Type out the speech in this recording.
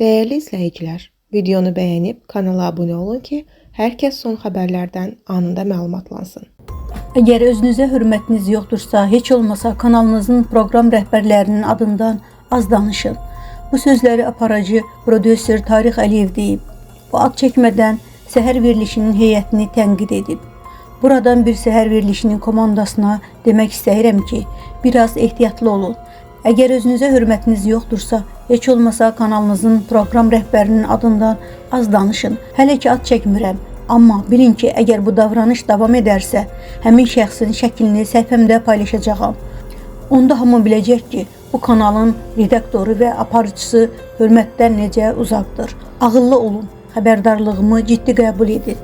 Dəyərli izləyicilər, videonu bəyənib kanala abunə olun ki, hər kəs son xəbərlərdən anında məlumatlansın. Əgər özünüzə hörmətiniz yoxdursa, heç olmasa kanalınızın proqram rəhbərlərinin adından az danışın. Bu sözləri aparıcı prodüser Tariq Əliyev deyib. O ad çəkmədən səhər verilişinin heyətini tənqid edib. Buradan bir səhər verilişinin komandasına demək istəyirəm ki, biraz ehtiyatlı olun. Əgər özünüzə hörmətiniz yoxdursa, heç olmasa kanalınızın proqram rəhbərinin adından az danışın. Hələ ki ad çəkmirəm. Amma bilin ki, əgər bu davranış davam edərsə, həmin şəxsin şəklini səhifəmdə paylaşacağam. Onda hamı biləcək ki, bu kanalın redaktoru və aparıcısı hörmətdən necə uzaqdır. Ağıllı olun, xəbərdarlığımı ciddi qəbul edin.